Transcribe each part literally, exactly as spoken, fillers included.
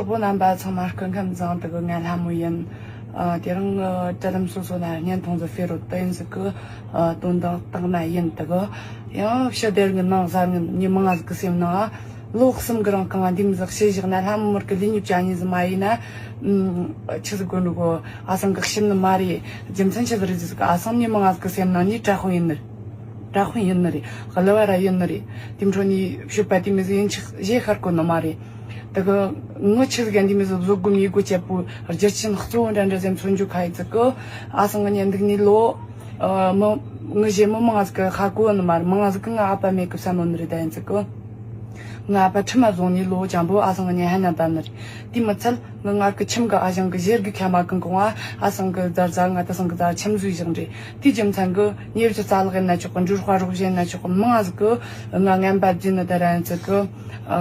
གྲོགས་པོ་རྣམ་པ་ཚང་མ་སྐུ་ཁམས་བཟང་། དེ་གི་ང་ལྷ་མོ་ཡིན། ཨ་དེ་རིང་ཨ་དྲ་ལམ་སོ་སོ་ན་བརྙན་ཐུང་ཟིག་ཕེ་རོ་ཏི་ཡིན་ཟིག་གི། ཨ་དོན་དག་སྟེང་ན་ཡིན། དེ་གི་ཡང་ཕྱི་དེར་གི་ནང་གཟའ་ངན་མི་མང་ཟིག་གི་སེམས་ནང་ལོ་གསུམ་གི་རིང་གང་ང་འདི་མི་ཟིག་ཤེས་བཞག་ན་ལྷ་མོ་མོར་གི་ལི་ཉུ་ཅ་ཉི་ཟིག་མ་ཡིན་ན། ཨམ་ཆི་ཟིག་གོ་འགྲོ་གོ། ཨ་སང་གི་ཤི་ནི་མ་རེད། རྒྱུ་མཚན་ཆི་ཟིག་རེད་ཟིག་གི། ཨ་སང་མི་མང་ཟིག་གི་སེམས་ནང་ནི་དྲག་ཧོན་ཡིན་ནི་རེད། དྲག་ཧོན་ཡིན་ནི་རེད། གླུ་བ་ར་ཡིན་ནི་རེད། དེ་འཕྲོ་ནི་ཕྱུག་པ་དེ་མི་ཟིག་ཡིན་ཆི་ཞེས་ཤར་གོ་ནི་མ་རེད། དེ་གི་ངི་ཆི་ཟིག་ག་འདི་མི་ཟིག་བཟོ་དགོས་མི་དགོས་ཆེ་པོ་རྒྱུ་རྐྱེན་གཙོ་བོ་འདྲ་འདྲ་ཟེར་མཚོན་རྒྱུ་ཁ་ཡི་ཟིག་གི། ཨ་སང་ངི་ཉན་འདུག་ནི་ལོ། ཨ་མི་ངི་ཞེ་མི་མང་ཟིག་གི་ཧ་གོ་ནི་མ་རེད། མང་ཟིག་གི་ང་ཨ་ཕ་མེད་གི་བསམ་མོ་ནི་རེད་ད་ཡིན་ཟིག་གི། ང་ཨ་ཕ་ཁྲིམས་མ་བཟུང་ནི་ལོ་ཅང་པོ་ཨ་སང་ངི་ཉན་ཧ་ན་ད་ནི་རེད། དེ་མི་ཚད། ང་ང་གི་ཁྱིམ་གི་ཨ་ཞང་གི་ཞེ་གི་ཁ་མ་གང་གང་ཨ་ཨ་སང་གི་ཛར་ཛར་ང་ད་སང་གི་ཛར་ཁྱིམ་བཟོས་བཞག་འདྲེ། དེའི་རྒྱུ་མཚན་གི་ཉེ་བཅུ་རྩ་ལག་ཡིན་ན་ཆོག་གི། འབྲུ་ར་རོགས་གཞན་ན་ཆོག་གི། མང་ཟིག་གི་ང་ངན་པ་བརྫིས་ནི་ད་ར་ཡིན་ཟིག་གི། ཨ་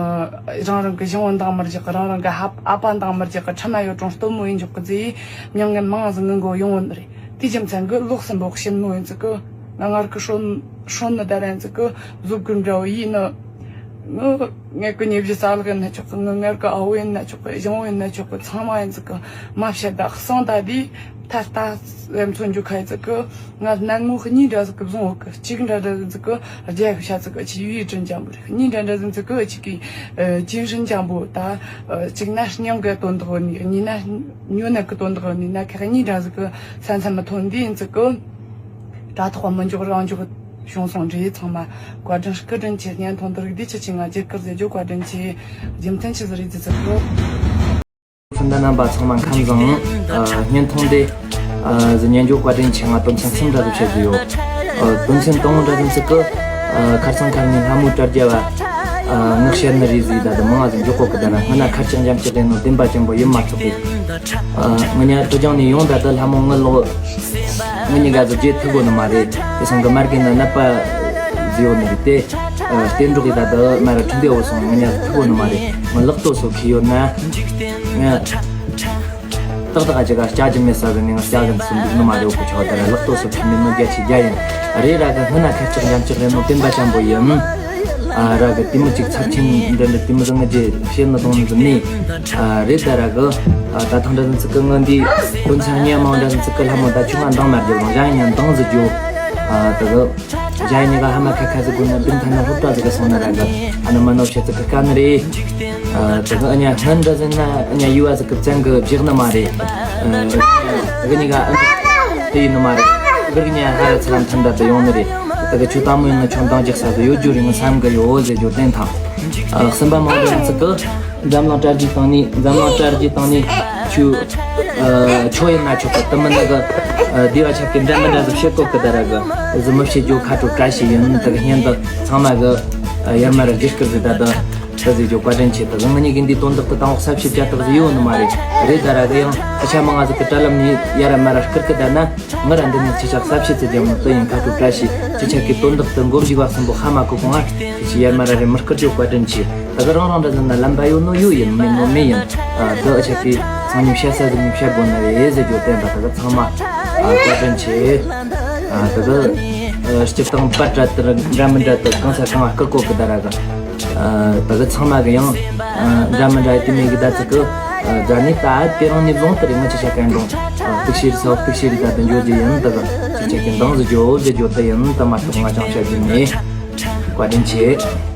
རང་རང་གི་ཞང་བོ་འདང་མར་རྒྱག་གི། རང་རང་གི་ཧ་ཨ་ཕ་འདང་མར་རྒྱག་གི། ཁྲིམས་མ་ཡོད་རུང་སྟོན་མོ་ཡིན་འཇོག་གི་ཟེ། མྱང་ངན་མང་ཟིག་ངན་གོ་ཡོང་བོ་ནི་རེད། དེའི་རྒྱུ་མཚན་གི་ལོ་གསུམ་པོ་ཤི་མོ་ཡིན་ཟིག་གི། ང་ངར་གི་ཧྲོན་ཧྲོན་ནི་ད་ར་ཡིན་ཟིག་གི། བཟོ་དགོས་འདྲ་བོ་ཡིན་ནི། ངི་ངའི་གི་ཉེ་བཞི་ས་ལག་ཡིན་ན་ཆོག་གི། ངི་ངར་གི་ཨ་བོ་ཡིན་ན་ཆོག་གི། ཞང་བོ་ཡིན་ན་ཆོག་གི། ཚང་མ་ཡིན་ཟིག་གི། མ་བཤད་ད་གསང་ད་དེ་ད་ལྟ་ཟེར་མཚོན་རྒྱུ་ཁ་ཡི་ཟིག་གི། ང་སྣང་ངོ་གཉིས་འདྲ་ཟིག་གི་བཟུང་བ་གི། གཅིག་འདྲ་འདྲ་ཟིག་གི་རྒྱ་གི་བཤད་ཟིག་གི། གཅིག་ཡུའི་དྲིན་ཅན་པོ་རེད། གཉིས་འདྲ་འདྲ་ཟིག་གི་གཅིག་གི་ཨ་ཅིན་ཧྲིན་ཅན་པོ། ད་ཨ་གཅིག་ན་སྙིང་གི་དོན་དག་ནི། གཉིས་ན་ཉོ་ན་གི་དོན་དག་ནི། ན་ཁག་གཉིས་འདྲ་ཟིག་གི་ས་མཚམས་མི་ཐོན་འདི་ཡིན་ཟིག་གི། དྲ་ཐོག་མི་འཇོག་རང་འཇོག་བྱུང་སོང་འདྲེ། ཚང་མ་བཀའ་དྲིན་སྐུ་དྲིན་ཆེ། བརྙན་ཐུང་འདི་རིགས་འདི་ཆི་ཆི་ང་བརྗེད་སྐུར་ཟེར་རྒྱུ་བཀའ་དྲིན་ཆེ། རྒྱུ་མཚན་ཆི་ཟིག་རེད་ཟེར་ཟེར་གི། སྤུན་ཟླ་རྣམ་པ་ཚང་མ་ཁམས་བཟང་། ཨ་བརྙན་ཐུང་འདི་ཨ་གཟིགས་ཉན་རྒྱུ་བཀའ་དྲིན་ཆེ། ང་དོན་ཚན་གསུམ་འདྲ་ཟིག་བཤད་རྒྱུ་ཡོད། ཨ་དོན་ཚན་དང་པོ་འདྲ་ཟིག་ཟེར་གི། ཨ་ཁར་སང་ཁར་ནི་ལྷ་མོ་དྲ་རྒྱ་བ་ཨ་ངག་བཤད་ནི་རེད་ཟེར། ད་དུང་མང་ང་ཟིག་འཇོག་གོ་གི། ད་ན་སྔ་ན་ཁར་ཅང་འཇམ་ཅིག་རེད་ནོ་བདེན་པ་ཅན་པོ་ཡིན་མ་ཐུབ་གི། ཨ་ང་ཉ་ཀྲུ་ཅང་ནས་ཡོང་ད་ད་ལྷ་མོ་ངི་ལོ། ངི་ཉི་ག་ཟིག་བརྗེད་ཐུབ་གོ་ནི་མ་རེད། དེ་སང་གི་མར་གི་ན་ནད་པ་ཟིག་ཡོད་ནི་རེད་དེ། ཨ་གཏན་འགྲོགས་ཡི་ད་ད་མར་ཁྲིན་ཏེ་འོ་སོང་། ངི་ཉ་ཐུབ་གོ་ནི་མ་རེད། ངི་ལག་ཏོ་སོ་ཁི་ཡོད་ན། ང་ཏག་ཏག་ཅིག་ག་སྐྱ་ཅི་མེད་ས་གི་ནས་ང་སྐྱ་གི་འདུག་ནི་མ་རེད། འོ་ཁོ་ཆོག་ད་ར་ལག་ཏོ་སོ་ཁི་མེད་ནོ་རྒྱ་ཆེ་རྒྱ་ཡིན། རེད་ར་གི་སྔ་ན་ཁ་ལྕགས་འཇམ་ལྕགས་རེད་ནོ་བདེན་པ་ཅན་པོ་ཡིན། ཨ་ར་གི་དེ་མོ་ཅིག་ཚབས་ཆེན་འདི་འདྲ་དེ་མོ་ཟིག་ང་རྗེས་བཤད་ནི་གཏོང་ནི་ཟིག་མེད། ཨ་རེད་ད་ར་གི། ཨ་ད་ཐང་འདྲ་ཟིག་ཚིག་གི་ངི་འདི་དོན་ཚན་སྙན་མང་འདྲ་ཟིག་ཚིག་གི། ལྷ་མོ་ད་ཆུ་ང་འདང་མ་རྒྱབ་རུང་གཞན་ཡིན་ན་འདང་ཟིག་རྒྱུ། ཨ་ད་གི་གཞན་ཡིན་ནི་ག་ཧ་མ་ཁ་ཁ་ཟིག་དགོས་ན་བདུན་ཐ་ན་སློབ་གྲྭ་ཟིག་ག་སོང་ན་ར་གི། ཨ་ནི་མ་ནོར་བཤད་ཚིག་གི་དཀའ་ནི་རེད། ཨ་ད་གི་ཨ་ཉ་སྔན་འདྲ་ཟིག་ན་ཨ་ཉ་ཡུ་བ་ཟིག་གི་བཙན་གི་བཞག་ནི་མ་རེད། ཨ་ད་གི་ཉི་ག་ཨ་དེ་ཡིན་ནི་མ་རེད། ད་གི་ཉ་ཧ་ར་ཚ་རམ་ཐན་འདྲ་དུ་ཡོང་ནི་རེད། ད་གི་ཆུ་དྭངས་མོ་ཡིན་ན་ཆུ་འདང་རྒྱག་ས་དུ་ཡོད་རྒྱུ་རེད། ངི་བསམ་གི་ཡོད་ཟེར་རྒྱུ་བསྟན་ཐང་། ཨ་གསུམ་པ་མང་འདྲ་ཟིག་གི། འཛམ་གླིང་གྲ་རྒྱས་བཏང་ནས། འཛམ་གླིང་གྲ་རྒྱས་བཏང་ནས་ཆུ་ཨ་ཆོ་ཡིན་ན་ཆོག་གི། དུ་མི་ནི་གི་ཨ་སྡེ་བ་ཆ་གི་འདྲ་མི་འདྲ་ཟིག་བཤད་གོ་གི། ད་ར་གི་ཟི་མི་བཤད་རྒྱུ་ཁ་དྲོ་བཀྲ་ཤིས་ཡིན། ད་གི་སྙན་དུ་ཚང་མ་གི་ཨ་ཡར་མར་ར་འཇིགས་སྐུལ་ཟིག་ད་ད་ད་ཟིག་རྒྱུ་བཀའ་དྲིན་ཆེ། ད་གི་ང་གཉིས་གི་འདི་དོན་དག་ཏུ་བཏང་འོག་ས་བཤད་བྱ་དག་ཟིག་ཡོད་ནི་མ་རེད། རེད་ད་ར་གི་ཡང་ཨ་ཆ་མ་ང་ཟིག་གི་དྲ་ལམ་ནས་ཡར་མར་ར་སྐུར་གི། ད་ན་ང་ར་འདི་ནས་ཅི་ཆག་ས་བཤད་ཚུལ་རྒྱ་མོ་དུ་ཡིན། ཁ་དྲོ་བཀྲ་ཤིས། ཅི་ཆག་གི་དོན་དག་ཏུ་མགོ་མཇུག་བ་གསུམ་པོ་ཧ་མ་གོ་གོང་ང་ཅི་ཆི་ཡར་མར་ར་རེ་མི་སྐུར་རྒྱུ་བཀའ་དྲིན་ཆེ། ད་གི་རང་རང་འདྲ་ཟིག་ན་ལམ་པ་ཡོད་ནོ་ཡོད་ཡིན། མེད་ནོ་མེད་ཡིན། ཨ་ད་ཨ་ཆ་གི་ཚང་མས་བཤད་ས་ཟིག་ནས་བཤད་དགོས་ནི་རེད་ཟེར་རྒྱུ་བསྟན་པ། ད་གི་ཚང་མ་ཨ་བཀའ་དྲིན་ཆེ། ཨ་ད་གི་ཨ་སྤྱིར་བཏང་པར་འདྲ་དུ་འདྲ་མི་འདྲ་དུ་གང་ས་གང་ང་སྐུར་གོ་གི། ད་ར་གི་ཨ་ད་གི་ཚང་མ་གི་ཡང་ཨ་འདྲ་མི་འདྲ་དེ་མེད་གི། ད་ཚིག་གི་ཨ་ད་ནི་ད་དེ་རིང་ནས་བཟུང་དེ་རིང་ང་ཅི་བྱ་གན་རུང་ཨ་གཏུག་བཤེར་ས་འོག་གཏུག་བཤེར་རེ་ད་དུ་འཇོག་རྒྱུ་ཡིན། ད་གི་ཅི་བྱ་གི་འདང་ཟིག་རྒྱོབ་ཟེར་རྒྱུ་དེ་ཡིན། ད་མ་གཏོགས་ང་ཅང་བཤད་རྒྱུ་མེད། བཀའ་དྲིན་ཆེ།